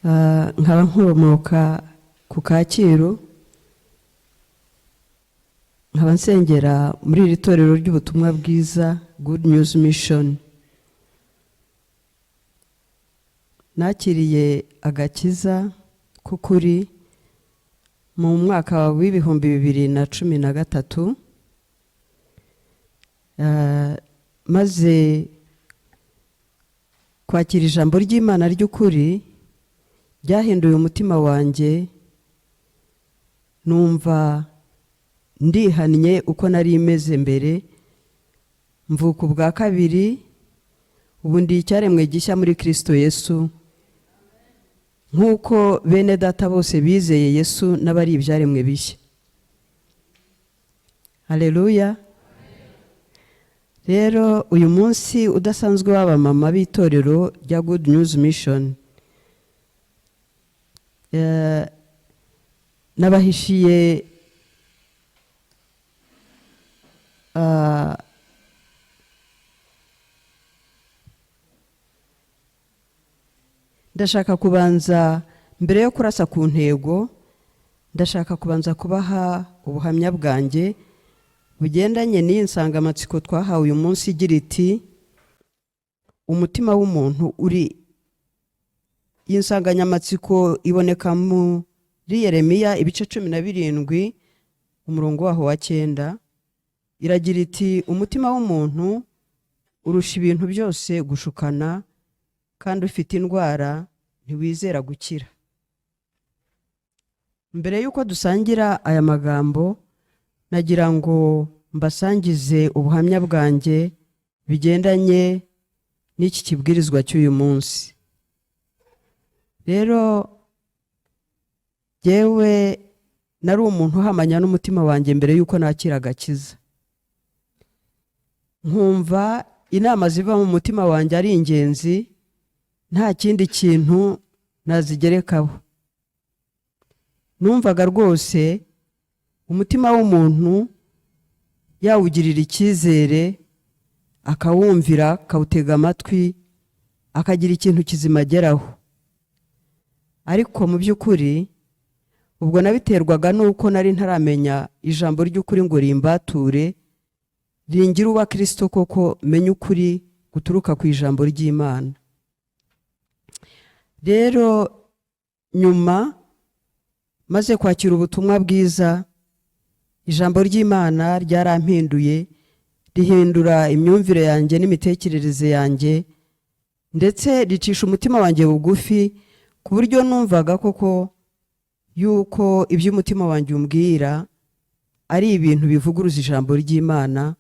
Nkaba nkomoka ku Kacyiru, nkaba nsengera muri iri torero ry'ubutumwa bwiza Good News Mission. Nakiriye agakiza k'ukuri mu mwaka w'2013, maze kwakira ijambo ry'Imana ry'ukuri ryahinduye umutima wanjye, numva ndihannye uko nari meze mbere, mvuka ubwa kabiri, ubu ndi icyaremwe gishya muri Kristo Yesu, nk'uko bene data bose bizeye Yesu n'abari ibyaremwe bishya. Haleluya. Rero uyu munsi udasanzwe w'abamama b'itorero rya Good News Mission, nabahishiye ndashaka kubanza mbere yo kurasa ku ntego, ndashaka kubanza kubaha ubuhamya bwanjye bugendanye n'iyi nsangamatsiko twahawe uyu munsi igira iti umutima w'umuntu uri. Iyi nsanganyamatsiko iboneka muri Yeremiya ibice 17 umurongo waho wa 9, iragira iti umutima w'umuntu urusha ibintu byose gushukana, kandi ufite indwara ntiwizera gukira. Mbere y'uko dusangira aya magambo, nagira ngo mbasangize ubuhamya bwanjye bigendanye n'iki kibwirizwa cy'uyu munsi. Rero jyewe nari umuntu uhamanya n'umutima wanjye mbere y'uko nakira agakiza, nkumva inama ziva mu mutima wanjye ari ingenzi, nta kindi kintu nazigerekaho. Numvaga rwose umutima w'umuntu yawugirira icyizere, akawumvira, akawutega amatwi, akagira ikintu kizima ageraho. Ariko mu by'ukuri ubwo nabiterwaga n'uko nari ntaramenya ijambo ry'ukuri ngo rimbature, ringire uwa Kristo koko, menye ukuri guturuka ku ijambo ry'Imana. Rero nyuma maze kwakira ubutumwa bwiza, ijambo ry'Imana ryarampinduye, rihindura imyumvire yanjye n'imitekerereze yanjye, ndetse ricisha umutima wanjye bugufi, ku buryo numvaga koko yuko ibyo umutima wanjye umbwira ari ibintu bivuguruza ijambo ry'Imana,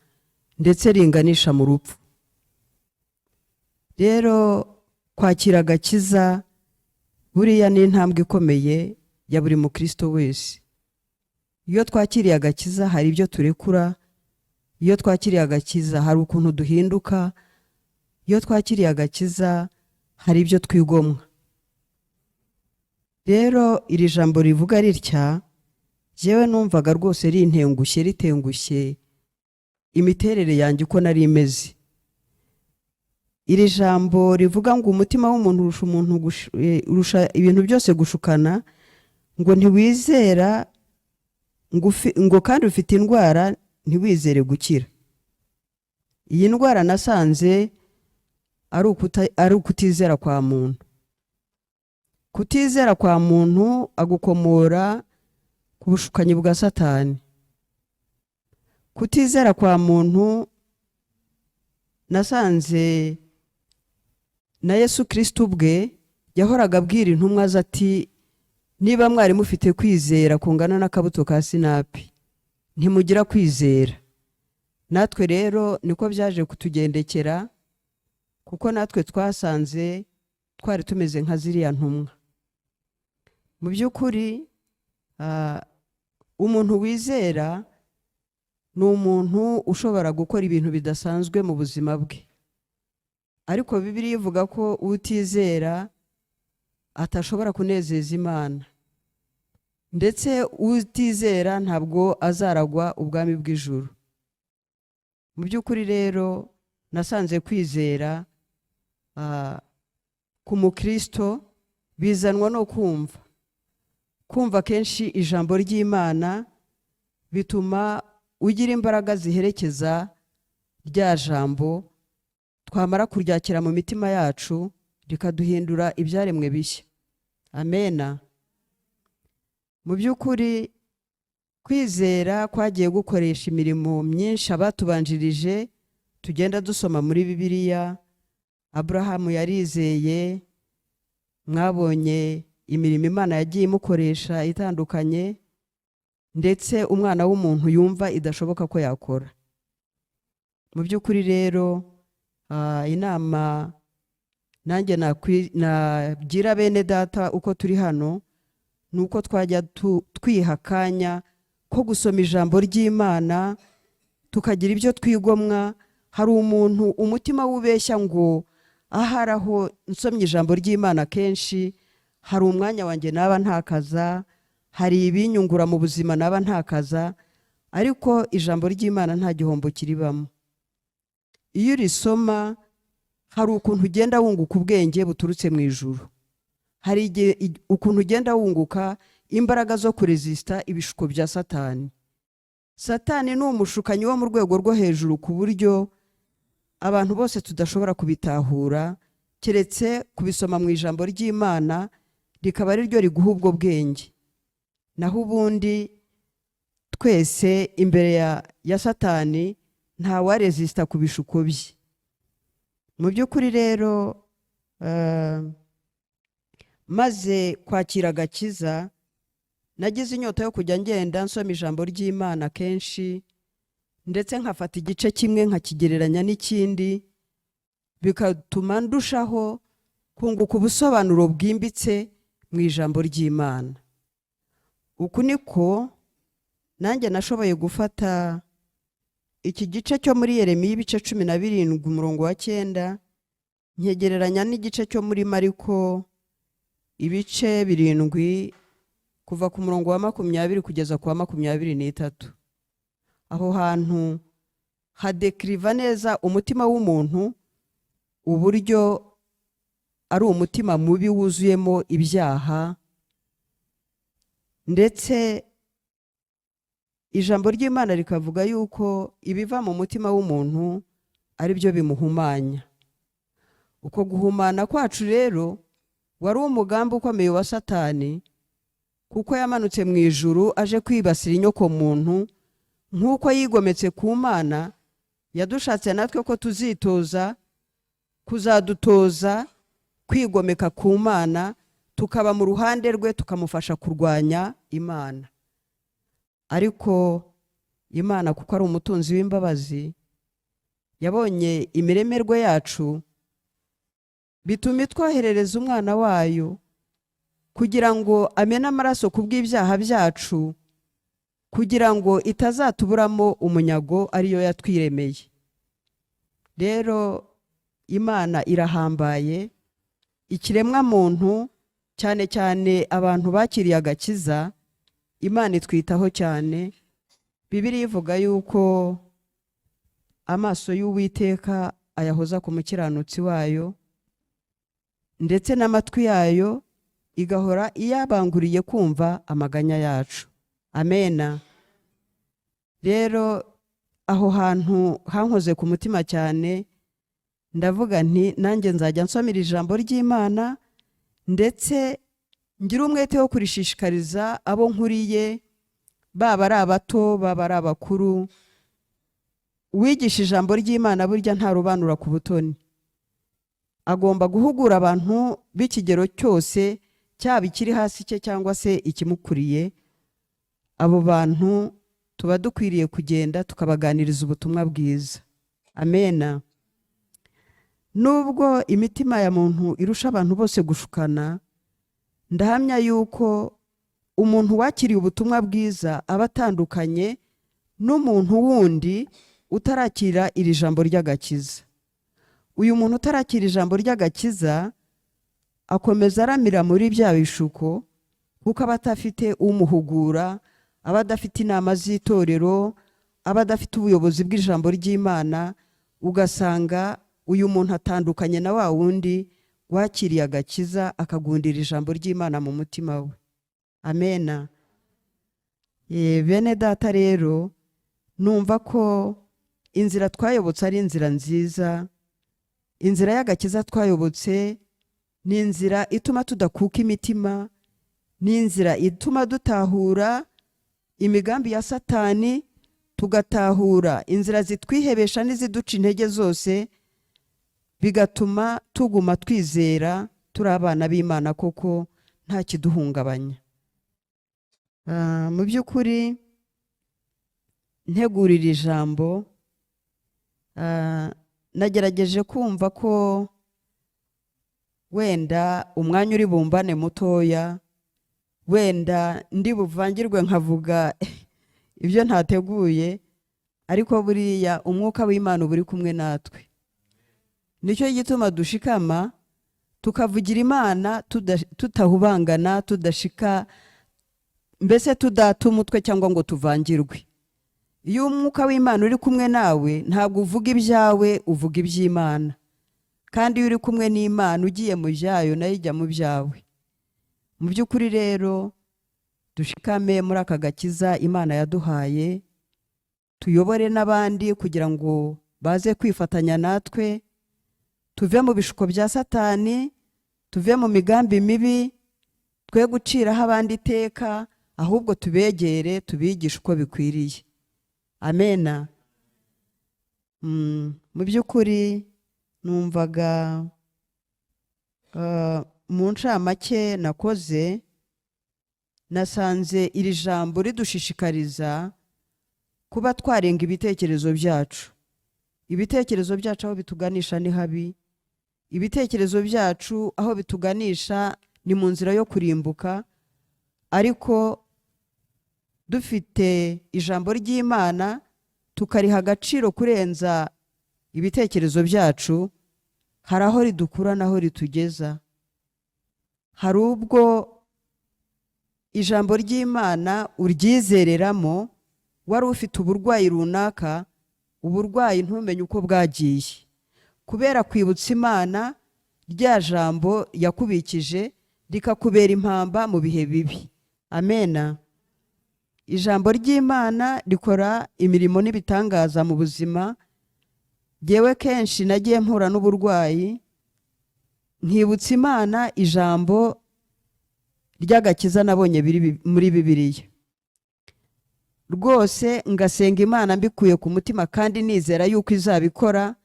ndetse ringanisha mu rupfu. Rero kwakira agakiza buriya ni intambwe ikomeye ya buri mukristo wese. Iyo twakiriye agakiza hari ibyo turekura, iyo twakiriye agakiza hari ukuntu duhinduka, iyo twakiriye agakiza hari ibyo twigomwa. Rero iri jambo rivuga ritya, jyewe numvaga rwose rintengushye, ritengushye imiterere yanjye uko nari imeze. Iri jambo rivuga ngo umutima w'umuntu urusha umuntu urusha ibintu byose gushukana, ngo ntiwizera, ngo kandi ufite indwara ntiwizere gukira. Iyi ndwara nasanze ari ukutizera kwa muntu. Kutizera kwa muntu agukomora ku bushukanyi bwa Satani. Kutizera kwa muntu nasanze na Yesu Kristo ubwe yahoraga abwira intumwa ze ati niba mwari mufite kwizera kungana n'akabuto ka sinapi, ntimugira kwizera. Natwe rero niko byaje kutugendekera, kuko natwe twasanze twari tumeze nka ziriya ntumwa. Mu by'ukuri umuntu wizera ni umuntu ushobora gukora ibintu bidasanzwe mu buzima bwe, ariko Bibiliya ivuga ko utizera atashobora kunezeza Imana, ndetse utizera ntabwo azaragwa ubwami bw'ijuru. Mu by'ukuri rero nasanze kwizera ku mukristo Bizanwa no kumva. Kumva kenshi ijambo ry'Imana bituma ugira imbaraga ziherekeza rya jambo. Twamara kuryakira mu mitima yacu, rikaduhindura ibyaremwe bishya. Amena. Mu by'ukuri, kwizera kwagiye gukoresha imirimo myinshi abatubanjirije tugenda dusoma muri Bibiliya. Aburahamu yarizeye, mwabonye imirimo Imana yagiye imukoresha itandukanye, ndetse umwana w'umuntu yumva idashoboka ko yakora. Mu by'ukuri rero, inama nanjye nagira bene data uko turi hano ni uko twajya twiha akanya ko gusoma ijambo ry'Imana, tukagira ibyo twigomwa. Hari umuntu umutima wubeshya ngo ahari aho nsomye ijambo ry'Imana kenshi hari umwanya wanjye naba ntakaza, hari ibinyungura mu buzima naba ntakaza. Ariko ijambo ry'Imana nta gihombo kiribamo. Iyo urisoma, hari ukuntu ugenda wunguka ubwenge buturutse mu ijuru, hari igihe ukuntu ugenda wunguka imbaraga zo kurezisita ibishuko bya Satani. Satani ni umushukanyi wo mu rwego rwo hejuru, ku buryo abantu bose tudashobora kubitahura keretse kubisoma mu ijambo ry'Imana, rikaba ari ryo riguha ubwo bwenge. Naho ubundi twese imbere ya Satani ntawarezisita ku bishuko bye. Mu by'ukuri rero, maze kwakira agakiza, nagize inyota yo kujya ngenda nsoma ijambo ry'Imana kenshi, ndetse nkafata igice kimwe nkakigereranya n'ikindi, bigatuma ndushaho kunguka ubusobanuro bwimbitse mu ijambo ry'Imana. Uku niko nanjye nashoboye gufata iki gice cyo muri Yeremiya ibice 17 umurongo wa 9, nkegereranya n'igice cyo muri Mariko ibice 7, kuva ku murongo wa 20 kugeza ku wa 23. Aho hantu hadekiriva neza umutima w'umuntu, uburyo ari umutima mubi wuzuyemo ibyaha. Ndetse ijambo ry'Imana rikavuga yuko ibiva mu mutima w'umuntu ari byo bimuhumanya. Uko guhumana kwacu rero wari umugambi ukomeye wa Satani, kuko yamanutse mu ijuru aje kwibasira inyoko muntu. Nk'uko yigometse ku Mana, yadushatse natwe ko tuzitoza kuzadutoza kwigomeka ku Mana, tukaba mu ruhande rwe, tukamufasha kurwanya Imana. Ariko Imana, kuko ari umutunzi w'imbabazi, yabonye imiremerwe yacu, bituma itwoherereza umwana wayo kugira ngo amene amaraso ku bw'ibyaha byacu, kugira ngo itazatuburamo umunyago ariyo yatwiremeye. Rero Imana irahambaye. Ikiremwa muntu, cyane cyane abantu bakiriye agakiza, Imana itwitaho cyane. Bibiliya ivuga yuko amaso y'Uwiteka ayahoza ku mukiranutsi wayo, ndetse n'amatwi yayo igahora iyabanguriye kumva amaganya yacu. Amena. Rero aho hantu hankoze ku mutima cyane. Ndavuga nti nanjye nzajya nsomera ijambo ry'Imana, ndetse ngire umwete wo kurishishikariza abo nkuriye, baba ari abato, baba ari abakuru. Uwigisha ijambo ry'Imana burya ntarobanura ku butoni, agomba guhugura abantu b'ikigero cyose, cyaba ikiri hasi cye cyangwa se ikimukuriye. Abo bantu tuba dukwiriye kugenda tukabaganiriza ubutumwa bwiza. Amena. Nubwo imitima ya muntu irusha abantu bose gushukana, ndahamya yuko umuntu wakiriye ubutumwa bwiza aba atandukanye n'umuntu wundi utarakira iri jambo ry'agakiza. Uyu muntu utarakira ijambo ry'agakiza akomeza aramira muri bya bishuko, kuko aba adafite umuhugura, aba adafite inama z'itorero, aba adafite ubuyobozi bw'ijambo ry'Imana. Ugasanga uyu muntu atandukanye na wa wundi Wakiriye agakiza akagundira ijambo ry'Imana mu mutima we. Amena. Bene data, rero numva ko inzira twayobotse ari inzira nziza. Inzira y'agakiza twayobotse ni inzira ituma tudakuka imitima, ni inzira ituma dutahura imigambi ya Satani, tugatahura inzira zitwihebesha n'iziduca intege zose, bigatuma tuguma twizera turi abana b'Imana koko, nta kiduhungabanya. Mu by'ukuri ntegurira ijambo, nagerageje kumva ko wenda umwanya uri bumbane mutoya, wenda ndi buvangirwe nkavuga ibyo ntateguye, ariko buriya umwuka w'Imana uba uri kumwe natwe. Nicyo gituma dushikama tukavugira Imana tutahubangana, tudashika mbese, tudata umutwe cyangwa ngo tuvangirwe. Iyo umwuka w'Imana uri kumwe nawe, ntabwo uvuga ibyawe, uvuga iby'Imana. Kandi iyo uri kumwe n'Imana, ugiye mu byayo, nayo ijya mu byawe. Mu by'ukuri rero dushikame muri aka gakiza Imana yaduhaye, tuyobore n'abandi kugira ngo baze kwifatanya natwe, tuve mu bishuko bya Satani, tuve mu migambi mibi, twe guciraho abandi iteka, ahubwo tubegere, tubigishe uko bikwiriye. Amena. Mu by'ukuri numvaga mu ncamake nakoze, nasanze iri jambo ridushishikariza kuba twarenga ibitekerezo byacu. Ibitekerezo byacu aho bituganisha ni habi. Ibitekerezo byacu aho bituganisha ni mu nzira yo kurimbuka, ariko dufite ijambo ry'Imana, tukariha agaciro kurenza ibitekerezo byacu, hari aho ridukura n'aho ritugeza. Hari ubwo ijambo ry'Imana uryizereramo, wari ufite uburwayi runaka, uburwayi ntumenye uko bwagiye, kubera kwibutsa Imana rya jambo yakubikije, rikakubera impamba mu bihe bibi. Amena. Ijambo ry'Imana rikora imirimo n'ibitangaza mu buzima. Ngewe kenshi nagiye mpura n'uburwayi, nkibutsa Imana ijambo ry'agakiza nabonye biri muri Bibiliya. Rwose ngasenga Imana mbikuye ku mutima kandi nizera yuko izabikora,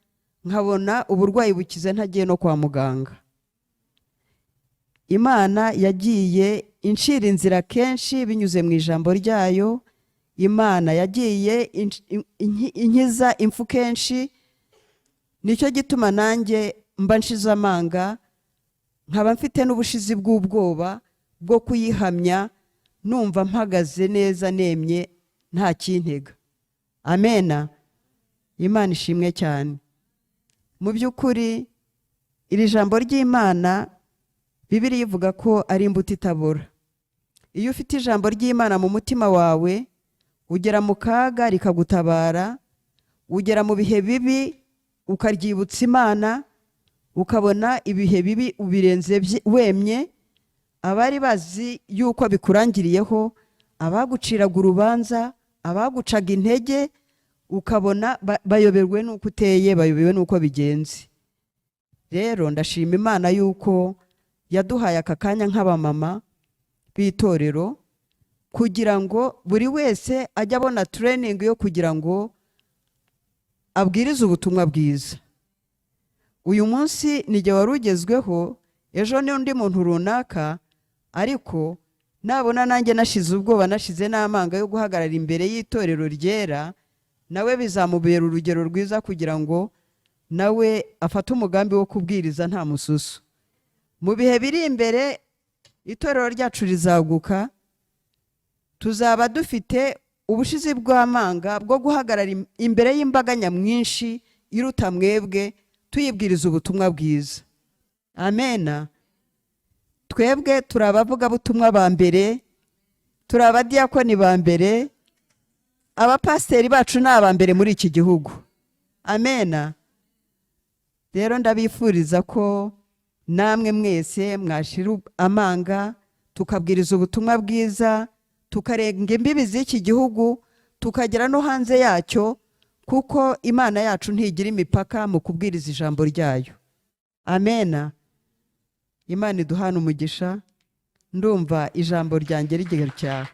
nkabona uburwayi bukize ntagiye no kwa muganga. Imana yagiye incira inzira kenshi binyuze mu ijambo ryayo. Imana yagiye inkiza impfu kenshi. Nicyo gituma nanjye mba nshize amanga, nkaba mfite n'ubushizi bw'ubwoba bwo kuyihamya, numva mpagaze neza nemye, nta kintega. Amena. Imana ishimwe cyane. Mu by'ukuri iri jambo ry'Imana, Bibiliya ivuga ko ari imbuto itabora. Iyo ufite ijambo ry'Imana mu mutima wawe, ugera mu kaga rikagutabara, ugera mu bihe bibi ukaryibutsa Imana, ukabona ibihe bibi ubirenze wemye. Abari bazi yuko bikurangiriyeho, abaguciraga urubanza, abagucaga intege, ukabona bayoberwe n'uko uteye, bayobewe n'uko bigenze. Rero ndashima Imana yuko yaduhaye aka kanya nk'abamama b'itorero, kugira ngo buri wese ajye abona training yo kugira ngo abwirize ubutumwa bwiza. Uyu munsi ni jye wari ugezweho, ejo ni undi muntu runaka, ariko nabona nanjye nashize ubwoba, nashize n'amanga yo guhagarara imbere y'itorero ryera, nawe bizamubera urugero rwiza kugira ngo nawe afate umugambi wo kubwiriza nta mususu. Mu bihe biri imbere itorero ryacu rizaguka, tuzaba dufite ubushizi bw'amanga bwo guhagarara imbere y'imbaga nyamwinshi iruta mwebwe, tuyibwiriza ubutumwa bwiza. Amena. Twebwe turi abavugabutumwa ba mbere, turi abadiyakoni ba mbere, abapasiteri bacu ni aba mbere muri iki gihugu. Amena. Rero ndabifuriza ko Namwe mwese mwashira amanga, tukabwiriza ubutumwa bwiza, tukarenga imbibi z'iki gihugu, tukagera no hanze yacyo, kuko Imana yacu ntigira imipaka mu kubwiriza ijambo ryayo. Amena. Imana iduhana umugisha. Ndumva ijambo ryanjye rigira cyaha.